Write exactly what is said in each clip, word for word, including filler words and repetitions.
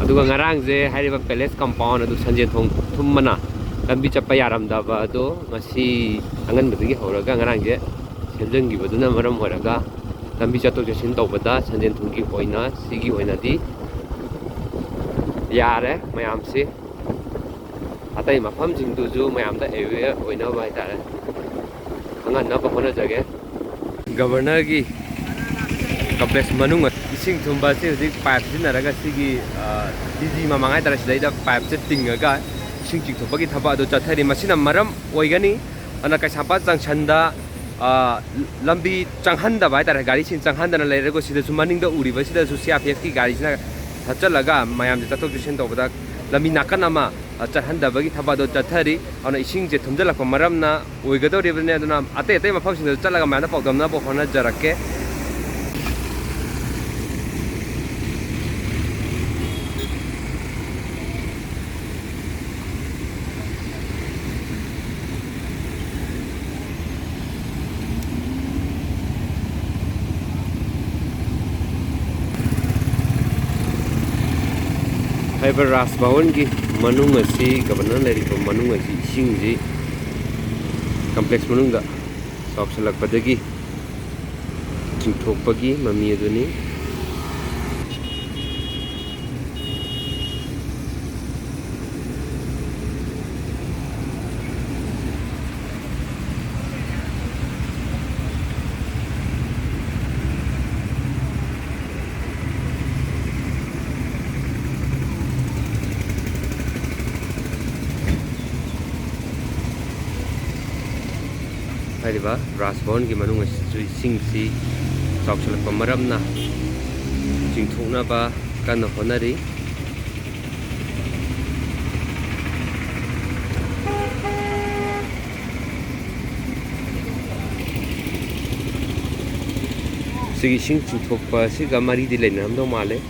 ꯑꯗꯨꯒ ꯉꯔꯥꯡꯁꯦ ꯍꯥꯏꯔꯤꯕ palace compound ꯑꯗꯨ ꯁꯟꯖꯦꯟ ꯊꯣꯡ ꯊꯨꯝꯕꯅ ꯂꯝꯕꯤ ꯆꯠꯄ ꯌꯥꯔꯝꯗꯕ ꯑꯗꯣ ꯉꯁꯤ ꯑꯉꯟꯕꯗꯒꯤ ꯍꯧꯔꯒ ꯉꯔꯥꯡꯁꯦ ꯁꯦꯝꯖꯤꯟꯈꯤꯕꯗꯨꯅ ꯃꯔꯝ ꯑꯣꯏꯔꯒ ꯂꯝꯕꯤ ꯆꯠꯊꯣꯛ ꯆꯠꯁꯤꯟ ꯇꯧꯕꯗ ꯁꯟꯖꯦꯟ ꯊꯣꯡꯒꯤ ꯑꯣꯏꯅ, ꯁꯤꯒꯤ ꯑꯣꯏꯅꯗꯤ ꯌꯥꯔꯦ ꯃꯌꯥꯝꯁꯤ꯫ ꯑꯇꯩ ꯃꯐꯝꯁꯤꯡꯗꯨꯁꯨ ꯃꯌꯥꯝꯗ aware ꯑꯣꯏꯅꯕ ꯍꯥꯏꯇꯥꯔꯦ, ꯈꯪꯍꯟꯅꯕ ꯍꯣꯠꯅꯖꯒꯦ꯫ Governorꯒꯤ complex ꯃꯅꯨꯡ ꯏꯁꯤꯡ ꯊꯨꯝꯕ ꯑꯁꯤ ꯍꯧꯖꯤꯛ pipe ꯁꯤꯖꯤꯟꯅꯔꯒ ꯁꯤꯒꯤ, ꯑ, ꯗꯤ ꯖꯤ ꯃꯃꯥꯡ ꯍꯥꯏꯇꯥꯔꯦ, ꯁꯤꯗꯩꯗ pipeꯁꯦ ꯇꯤꯡꯉꯒ ꯏꯁꯤꯡ ꯆꯤꯡꯊꯣꯛꯄꯒꯤ ꯊꯕꯛ ꯑꯗꯨ ꯆꯠꯊꯔꯤ꯫ ꯃꯁꯤꯅ ꯃꯔꯝ ꯑꯣꯏꯒꯅꯤ꯫ ꯑꯗꯨꯅ ꯀꯩꯁꯥꯝꯄꯥꯠ junctionꯗ, ꯑ, ꯂꯝꯕꯤ ꯆꯪꯍꯟꯗꯕ ꯍꯥꯏꯇꯥꯔꯦ, ꯒꯥꯔꯤꯁꯤꯡ ꯆꯪꯍꯟꯗꯅ ꯂꯩꯔꯒ ꯁꯤꯗꯁꯨ ꯃꯅꯤꯡꯗ ꯎꯔꯤꯕꯁꯤꯗꯁꯨ C R P Fꯀꯤ ꯒꯥꯔꯤꯁꯤꯅ ꯊꯠꯆꯜꯂꯒ ꯃꯌꯥꯝꯁꯦ ꯆꯠꯊꯣꯛ ꯆꯠꯁꯤꯟ ꯇꯧꯕꯗ ꯂꯝꯕꯤ ꯅꯥꯀꯟ ꯑꯃ, ꯑ, ꯆꯠꯍꯟꯗꯕꯒꯤ ꯊꯕꯛ ꯑꯗꯨ ꯆꯠꯊꯔꯤ꯫ ꯑꯗꯨꯅ ꯏꯁꯤꯡꯁꯦ ꯊꯨꯝꯖꯤꯜꯂꯛꯄ ꯃꯔꯝꯅ ꯑꯣꯏꯒꯗꯧꯔꯤꯕꯅꯤ꯫ ꯑꯗꯨꯅ ꯑꯇꯩ ꯑꯇꯩ ꯃꯐꯝꯁꯤꯡꯗ ꯆꯠꯂꯒ ꯃꯌꯥꯝꯗ ꯄꯥꯎꯗꯝꯅꯕ ꯍꯣꯠꯅꯖꯔꯛꯀꯦ꯫ ꯍꯥꯏꯔꯤꯕ ꯔꯥꯖ ꯚꯋꯟꯒꯤ ꯃꯅꯨꯡ ꯑꯁꯤ, ꯒꯕꯔꯅꯔ ꯂꯩꯔꯤꯕ ꯃꯅꯨꯡ ꯑꯁꯤ ꯏꯁꯤꯡꯁꯤ complex ꯃꯅꯨꯡꯗ ꯆꯥꯎꯁꯤꯜꯂꯛꯄꯗꯒꯤ ꯆꯤꯡꯊꯣꯛꯄꯒꯤ ꯃꯃꯤ ꯑꯗꯨꯅꯤ꯫ ꯍꯥꯏꯔꯤꯕ ꯔꯥꯖ ꯚꯋꯟꯒꯤ ꯃꯅꯨꯡ ꯑꯁꯤꯁꯨ ꯏꯁꯤꯡꯁꯤ ꯆꯥꯎꯁꯤꯜꯂꯛꯄ ꯃꯔꯝꯅ ꯆꯤꯡꯊꯣꯛꯅꯕ ꯀꯟꯅ ꯍꯣꯠꯅꯔꯤ꯫ ꯁꯤꯒꯤ ꯏꯁꯤꯡ ꯆꯤꯡꯊꯣꯛꯄ ꯑꯁꯤꯒ ꯃꯔꯤꯗꯤ ꯂꯩꯅꯔꯝꯗꯧ ꯃꯥꯜꯂꯦ꯫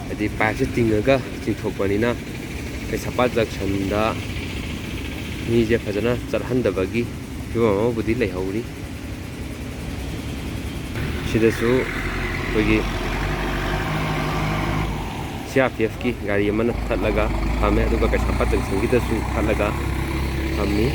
ꯍꯥꯏꯗꯤ pipeꯁꯦ ꯇꯤꯡꯉꯒ ꯆꯤꯡꯊꯣꯛꯄꯅꯤꯅ ꯀꯩꯁꯥꯝꯄꯥꯠ junctionꯗ ꯃꯤꯁꯦ ꯐꯖꯅ ꯆꯠꯍꯟꯗꯕꯒꯤ ꯐꯤꯕꯝ ꯑꯃꯕꯨꯗꯤ ꯂꯩꯍꯧꯔꯤ꯫ ꯁꯤꯗꯁꯨ ꯑꯩꯈꯣꯏꯒꯤ ꯁꯤ ꯑꯥꯔ ꯄꯤ ꯑꯦꯐꯀꯤ ꯒꯥꯔꯤ ꯑꯃꯅ ꯊꯠꯂꯒ ꯊꯝꯃꯦ, ꯑꯗꯨꯒ ꯀꯩꯁꯥꯝꯄꯥꯠ ꯖꯪꯁꯟꯒꯤꯗꯁꯨ ꯊꯠꯂꯒ ꯊꯝꯃꯤ꯫